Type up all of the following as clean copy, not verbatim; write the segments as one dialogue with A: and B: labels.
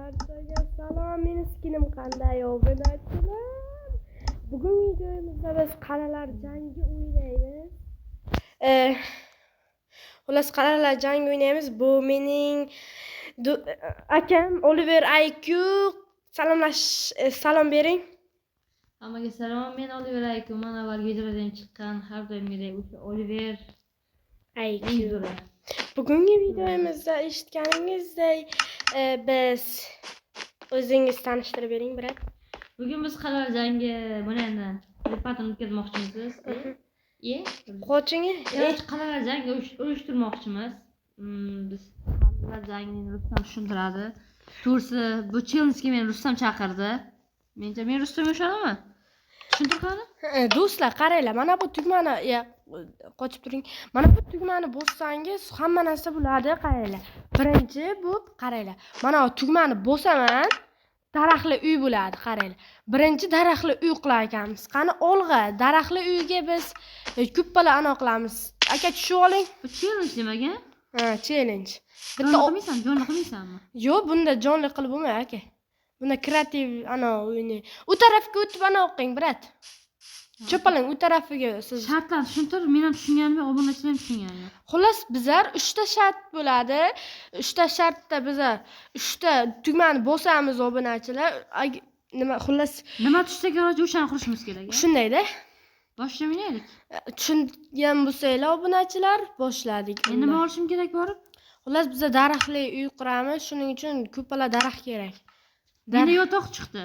A: Barchaga salom, meni skinim qanday, obunachilar? Bugun videomizda biz qal'alar jangi o'ynaymiz. Xullas, qal'alar jangi o'ynaymiz. Bu mening akam Oliver IQ. Salomlash, salom bering.
B: Hammaga salom, men Oliver IQ, man avvalgi videodan chiqqan har doimgidek o'sha Oliver
A: IQ.
B: eng zo'ri.
A: Bugungi videomizda eshitganingizdek, biz o'zingiz tanishtirib bering, брат.
B: Bugun biz qal'alar jangi buni endi repatini o'tkazmoqchimiz.
A: Qoching.
B: Короче, qal'alar jangi uyushtirmoqchimiz. Biz qal'alar jangini Rustam tushuntiradi. To'g'risi, bu challenge'ga meni Rustam chaqirdi. Mencha men Rustamga ishonaman. Tushuntir qani?
A: Do'stlar, qaranglar, mana bu tugmani, ya, qochib turing. Mana bu tugmani bossangiz hamma narsa bo'ladi, qaranglar. Birinchi bu, qaranglar. Mana bu tugmani bosaman, daraxtli uy bo'ladi, qaranglar. Birinchi daraxtli uy qilar ekanmiz. Qani olg'a, daraxtli uyga biz ko'pala ano qilamiz. Aka, tushib oling.
B: Bu challenge demak, a?
A: Ha, challenge. Bitta
B: Jonli qilmaysan, jonli qilmaysanmi?
A: Yo'q, bunda jonli qilib bo'lmaydi, aka. Bunda kreativ ano o'yini. U tarafga o'tib ano qiling, брат. Cho'palang u tarafiga siz.
B: Shartlarni tushuntir, men ham tushunganim yo'q, obunachilar ham tushungani yo'q.
A: Xullas, bizlar 3 ta shart bo'ladi. 3 ta shartda bizlar 3 ta tugmani bosamiz, obunachilar. Nima, xullas,
B: Nima tushsa, короче, o'shani qurishimiz kerak. A?
A: Shundayda.
B: Boshlab o'ynaylik.
A: Tushungan bo'lsanglar, obunachilar, boshladik.
B: Endi nima olishim kerak borib?
A: Xullas, biza daraxtli uy quramiz, shuning uchun ko'pala daraxt kerak.
B: Menda yotoq chiqdi.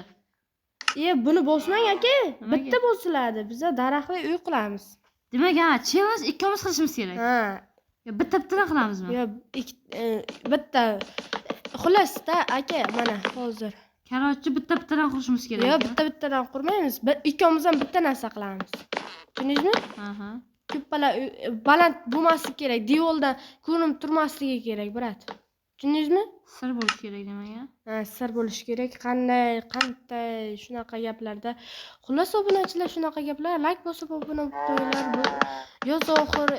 A: Buni bosmang, aka.
B: Nimaga?
A: Bitta bosiladi. Biza daraxtli uy qilamiz.
B: Demak, ha, challenge ikkovimiz qilishimiz kerak.
A: Ha.
B: Yo, bitta bittadan qilamizmi?
A: Yo, bitta. Xullas-da, aka, mana hozir.
B: Короче, bitta bittadan qurishimiz kerak.
A: Yo, bitta bittadan qurmaymiz. Ikkovimiz ham bitta narsa qilamiz. Tushundingizmi?
B: Aha.
A: Ko'pala baland bo'lmasligi kerak, devordan ko'rinib turmasligi kerak, брат. Tushundingizmi?
B: Sir bo'lishi kerak demak, a?
A: Ha, sir bo'lishi kerak. Qanday, qanday shunaqa gaplarda. Xullas, obunachilar, shunaqa gaplar, like bosib obuna bo'lib qo'yinglar. Bu yoz oxir,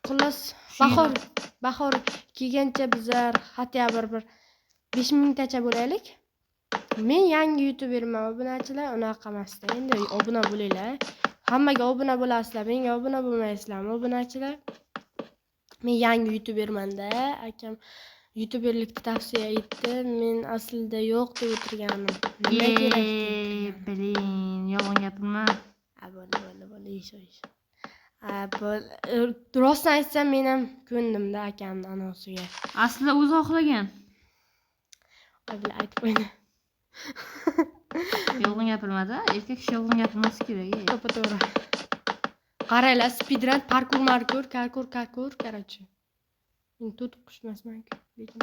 A: xullas,
B: Shu yil.
A: Bahor kelgancha bizlar хотя бы bir 5000 tacha bo'laylik. Men yangi youtuberman, obunachilar, unaqa emasda. Endi obuna bo'linglar. Hammaga obuna bo'lasizlar, menga obuna bo'lmaysizlarmi, obunachilar? Men yangi youtuberman-da, akam youtuberlikni tavsiya etdi. Men aslida yo'q deb o'tirganim. Nima kerak deb o'tirganim.
B: Блин, yolg'on gapirma.
A: Ha, bo'ldi, bo'ldi, bo'ldi, ish, ish. Ha, bo'ldi. Rostini aytsam, men ham ko'ndimda akamni anosiga.
B: Aslida o'zi xohlagan.
A: Voy, bular aytib qo'ydi.
B: Yolg'on gapirmadi. Erkak kishi yolg'on gapirmasi kerak.
A: To'ppa-to'g'ri. Qaranglar, speedrun, parkour, markur, karkur, karkur, короче. Men to'tiq qush emasman-ku, lekin.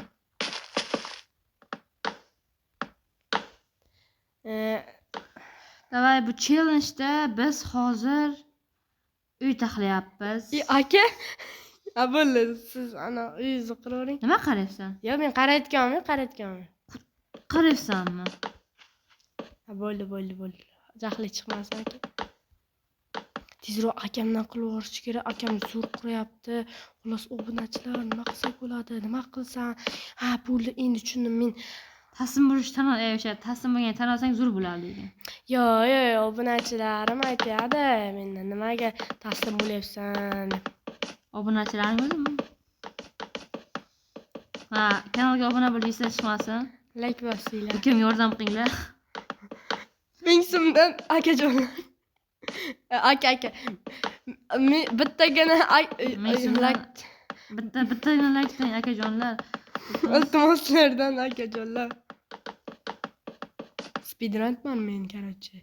B: Давай, bu challenge'da biz hozir uy taxlayapmiz.
A: Aka, ha, bo'ldi, siz ana uyingizni qilavering.
B: Nima qarayapsan?
A: Yo'q, men qarayotganman, qarayotganman.
B: Qarayapsanmi?
A: Ha, bo'ldi, bo'ldi, bo'ldi. Jahli chiqmasin, aka. Tezroq akamdan qilib yuborish kerak. Akam zo'r quryapti. Xullas, obunachilar, nima qilsak bo'ladi? Nima qilsam? Ha, bo'ldi, endi tushundim men.
B: Taslim bo'lish tan, o'sha taslim bo'lgan tan olsang zo'r bo'ladi degan.
A: Yo'q, yo'q, yo'q, obunachilarim aytadi mendan nimaga taslim bo'lyapsan deb.
B: Obunachilaring o'zimi? Ha, kanalga obuna bo'lib esdan chiqmasin.
A: Like bosinglar.
B: Ukamga yordam qilinglar.
A: 1000 so'mdan akajonlar. Aka, aka. Men bittagina
B: 1000 so'mdan
A: like
B: bitta, bittagina like qiling, akajonlar.
A: Iltimos sizlardan, akajonlar. Speedrunman men, короче.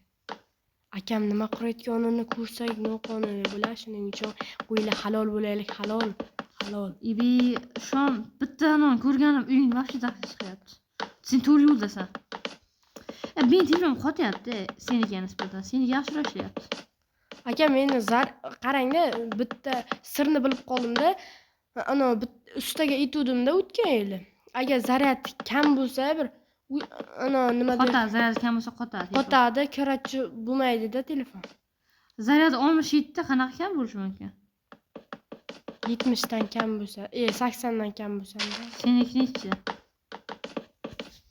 A: Akam nima qurayotganini ko'rsak, noqonuniy bo'lar, shuning uchun qo'ylar halol bo'laylik, halol, halol.
B: Ibi, shu an bitta non ko'rganim uying вообще daxli chiqyapti. Sen to'g'ri yo'ldasan. Men telefonim qotyapti, senikiga nisbatan. Seniki yaxshiroq ishlayapti.
A: Aka, meni zar qarangda, bitta sirni bilib qoldimda. Ana ustaga aytuvdimda o'tgan yili. Agar zaryad kam bo'lsa, bir ana nima deydi?
B: Qotadi, zaryad kam bo'lsa qotadi.
A: Qotadi, короче, bo'lmaydi-da telefon.
B: Zaryad 67 ta qanaqa kam bo'lishi mumkin?
A: 70 dan kam bo'lsa, 80 dan kam bo'lsa.
B: Seniki nechi?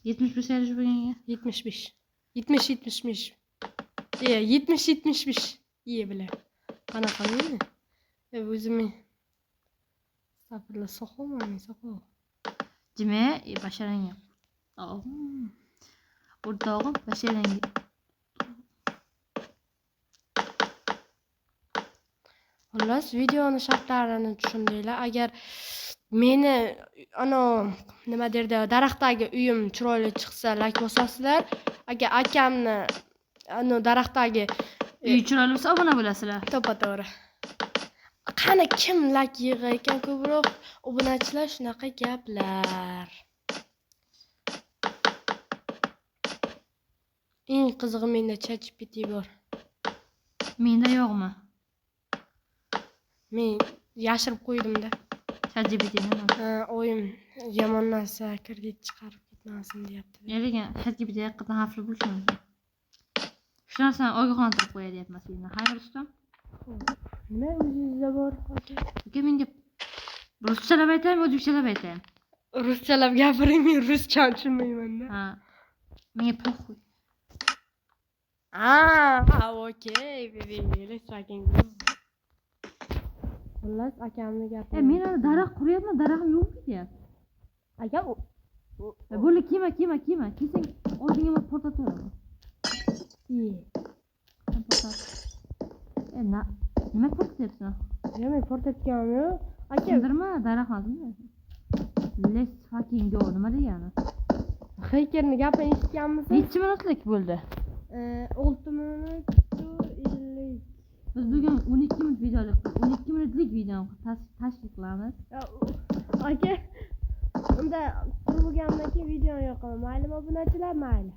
B: 75 erish bo'lganga.
A: 75. 70 75. 70 75. Iye bile. Qanaqa meni? O'zimni Astagfirullah, soqolman men soqol.
B: Jime, basharangga. O'rtog'im basharangga.
A: Xullas, videoni shartlarini tushundinglar. Agar meni ana nima derdi, daraxtdagi uyim chiroyli chiqsa, like bosasizlar. Agar akamni ana daraxtdagi
B: uyi chiroyli bo'lsa, obuna bo'lasizlar.
A: To'ppa-to'g'ri. Qani kim like yig'ar ekan ko'proq? Obunachilar, shunaqa gaplar. Eng qizig'i menda ChatGPT bor.
B: Menda yo'qmi?
A: Men yashirib qo'ydim-da.
B: ChatGPTnimi?
A: Ha, oyim yomon narsa kredit chiqarib ketmasin deyapti.
B: Lekin ChatGPT haqiqatan xavfli bo'lishi mumkin. Shu narsani ogohlantirib qo'yay deyapman seni. Xayr Rustam.
A: Nima o'zingizda bor aka?
B: Aka menga ruschalab aytaymi, o'zbekchalab aytaymi?
A: Ruschalab gapiring, men ruscha tushunmayman-da.
B: Ha. Menga похуй.
A: Okey, baby, let's fucking go. Xullas, akamni gapi.
B: Men hali daraxt quryapman, daraxtim yo'q ketyapti.
A: Aka,
B: Bo'ldi, kiyma, kiyma, kiyma. Kiysang oldinga portlatib yuboraman. Nima portlatyapsan?
A: Nima portlatganim yo'q. Aka,
B: Sindirma, daraxt emasmi? Let's fucking go nima degani?
A: Xeykerni gapini eshitganmisiz?
B: Necha minutlik bo'ldi?
A: 6 minut 50.
B: Biz bugun 12 minut videolik, 12 minutlik videoni tashkil qilamiz.
A: Aka, unda qurib bo'lgandan keyin videoni yoqaman. Maylimi obunachilar, mayli.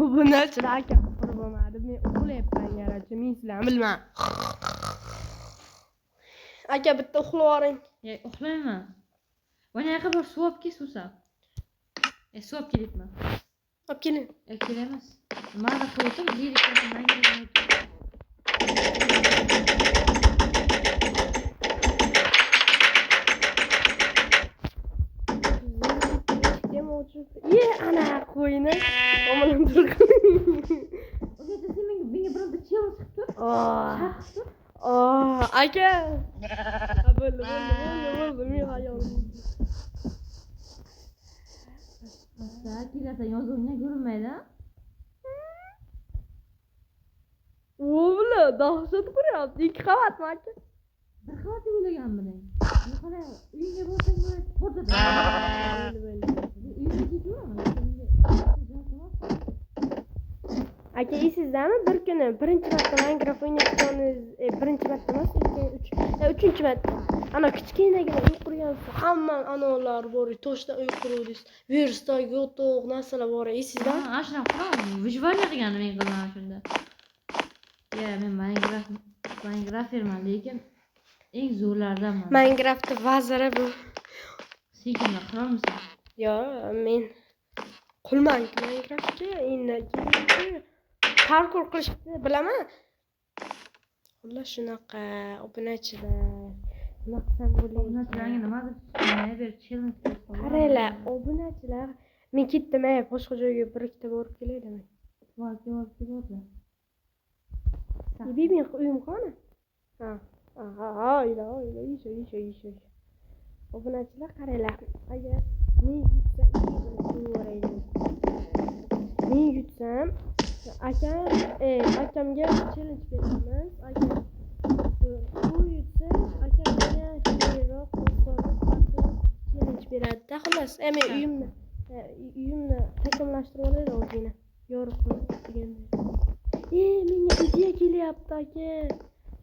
A: Obunachilar, aka qurib bo'lmadi. Men uxlayapman, garachi, men sizlarni bilmam. Aka bitta uxlab yuboring.
B: Ya, uxlayman. Mana yoqqa bor, suv olib kel, suvsab. Suv olib kelyapman.
A: Olib keling.
B: Kerak emas. Maza qilib o'tir, lirikasi.
A: Ye, ana qo'yni. Omonat tur.
B: Aka, sen menga bironta challenge qilib tur. Shart qilib tur.
A: Aka. Bo'ldi, bo'ldi, bo'ldi, bo'ldi. Men hayolim.
B: Kelasan yozuvingdan ko'rinmaydi.
A: O'g'li, dahshat quryapti. 2 qavatmi aka?
B: Bir qavat deb o'ylagan buni. Qara, uyingga borsang bo'ladi, portlatadi.
A: Bo'ldi, bo'ldi.
B: Uyingga ketaveraman.
A: Aka, esizdami? Bir kuni birinchi marta Minecraft o'ynayotganingiz, birinchi marta emas, uchinchi marta. Ana kichkinagina uy qurgansiz, hamma anolar bor, toshdan uy quruvdingiz, verstoy, yotoq, narsalar bor, esizdami?
B: Ha, shunaqa quraman. Выживание qilganim men qilaman shunda. Ya, men Minecraftman, lekin eng zo'rlaridanman.
A: Minecraftni vaziri bu.
B: Sen kimlar qilolmisan?
A: Yo, men qulman Minecraftga, endi parkour qilishni bilaman. Xullas shunaqa obunachilar. Nima qilsam bo'ladi?
B: Obunachilarga nimadir nima ber, challenge bersa.
A: Qaranglar, obunachilar, men ketdim, boshqa joyga bir ikkita borib kelaylik.
B: Borib.
A: Men uyim qani? Ha. Ha, uyda, isho. Obunachilar qaranglar, agar men yutsa, men yutsam, akam, akamga challenge beramiz. Agar u yutsa, akam menga keyinroq osonroq challenge beradi-da. Xullas, men uyimni takomillashtirib olaylik ozgina. Yorug' qilib deganda. Menga ideya kelyapti aka.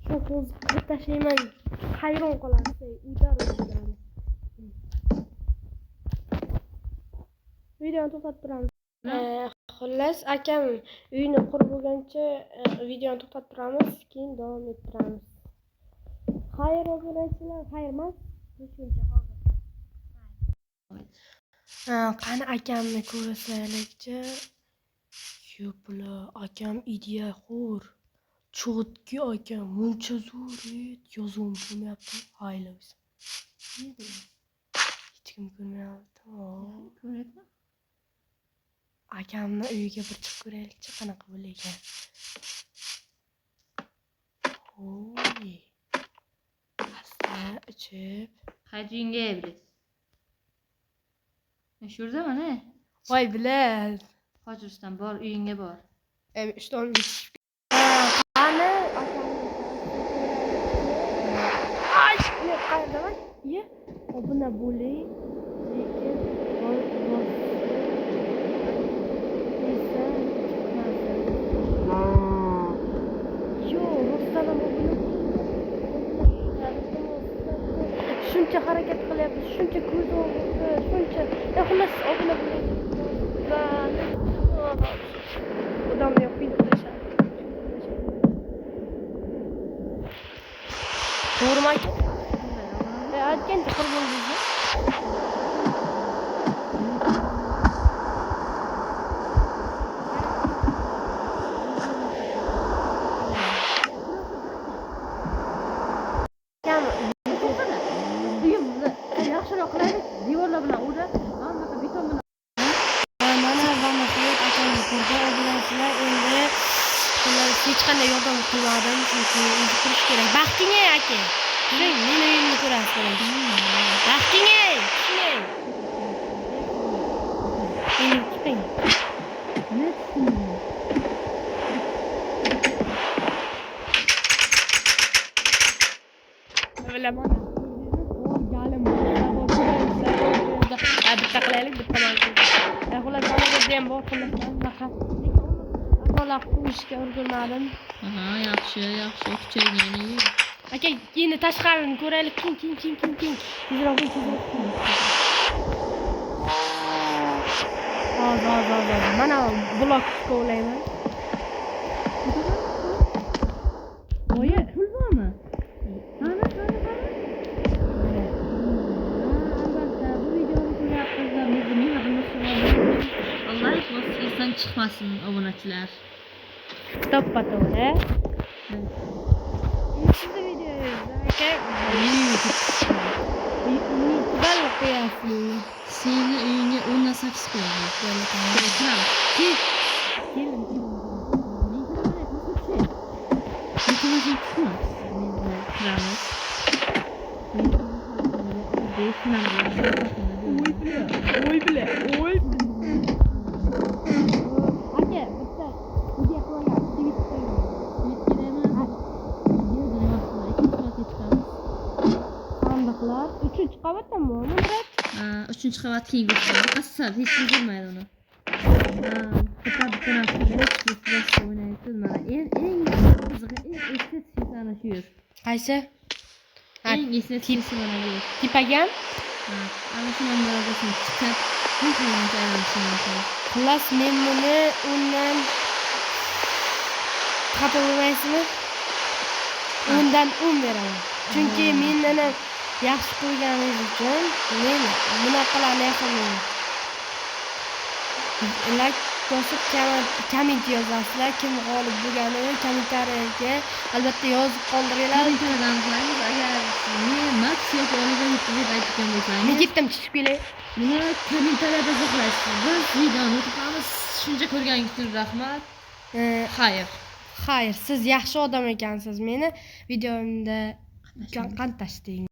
A: Shu hozir qilib tashlayman, hayron qolasiz, udar o'zlari. Videoni to'xtatib turamiz. Xullas, akam uyini qurib bo'lgancha videoni to'xtatib turamiz, keyin davom ettiramiz. Xayr obunachilar, xayr emas, shuncha hozir. Qani akamni ko'rasizlarchi? Yo'qla, akam ideya xo'r. Cho'tki akam, muncha zo'r, yozuvim bo'lmayapti. Hayla o'zi. Hech kim ko'rmayapti.
B: Ko'ryapmi?
A: Akamni uyiga bir chiqib ko'raylikchi, qanaqa bo'lar. Oy. Asta uchib.
B: Qaysi uyingga bilasiz? Men shu yerdaman, e.
A: Voy bilal.
B: Hozir Rustam bor, uyingga bor.
A: Ishton qani ay, men qayerdaman? Iye, obuna bo'ling, lekin esa chiqmasin. Yo'q, rostdan ham obuna shuncha harakat qilyapmiz, shuncha ko'z og'ridi, shuncha. Xullas, obuna bo'ling. Odam yo'q, videolashadi. To'g'rimi aka? Aytgancha qurib bo'ldingizmi?
B: Uyimizni yaxshiroq qilaylik, devorlar bilan o'rab, mana bunaqa beton bilan.
A: Mana va nihoyat akamni ko'rgan obunachilar endi xullas hech qanday yordam qilmadim, chunki o'zi qurish kerak. Baxting aka. Tushing, meni uyimni ko'rasiz birinchi. Baxting, tushing. Endi chiqing.
B: Ne tushunding?
A: Bilaman. Galim bitta qilaylik, bitta man. Xullas, mana bu yerda ham bor, xullas, bunaqa. Lekin uni to'la qo'yishga ulgurmadim.
B: Aha, yaxshi, yaxshi, kuchaygan.
A: Aka, endi tashqarini ko'raylik. King, king, king, king, king. Tezroq bo'l, tezroq. Hozir, hozir, hozir. Mana blok kovlayman.
B: Oyi, pul bormi? Qani, qani, qani? Albatta, bu videoni ko'ryapsizlar, bizni mehrimiz Alloh bosib esdan chiqmasin obunachilar.
A: To'ppa to'g'ri. Sizni videongizda aka ball qo'yasiz.
B: Seni uyingga 10 dan 8 qo'yaman. Kiramiz.
A: Keling, keling.
B: Men kiraman, pastga tushay. Lekin tushma. Men bilan kiramiz.
A: Oy bila, oy bila, oy. Aka, bitta video qilgan, svit qo'ygan. Sandiqlar 3-qavatdami, брат?
B: Uchinchi qavat kiyib qassob hech kim ko'rmaydi uni. Bitta bitta narsa bosib o'ynaydi. Mana eng eng qizig'i, eng estetik ana shu yer.
A: Qaysi?
B: Eng estetik mana bu yer.
A: Tepagam?
B: Ana shu manzarasini chiqib, xohlagancha aylanishi mumkin.
A: Xullas, men buni undan xafa bo'lmaysizmi? 10dan 10 beraman. Chunki mendan ham yaxshi qo'yganingiz uchun men bunaqalarni yasamayman. Like bosib komment yozasizlar, kim g'olib bo'lganini kommentariyaga albatta yozib qoldiringlar.
B: Kommentariyadan aniqlaymiz. Agar men Max yoki Oliver yutdi deb aytgan bo'lsangiz,
A: Men ketdim, chiqib kelay.
B: Buni kommentariyada izohlaysiz. Biz videoni o'tkazamiz. Shuncha ko'rganingiz uchun rahmat. Xayr.
A: Xayr, siz yaxshi odam ekansiz. Meni videomda qatnashdingiz.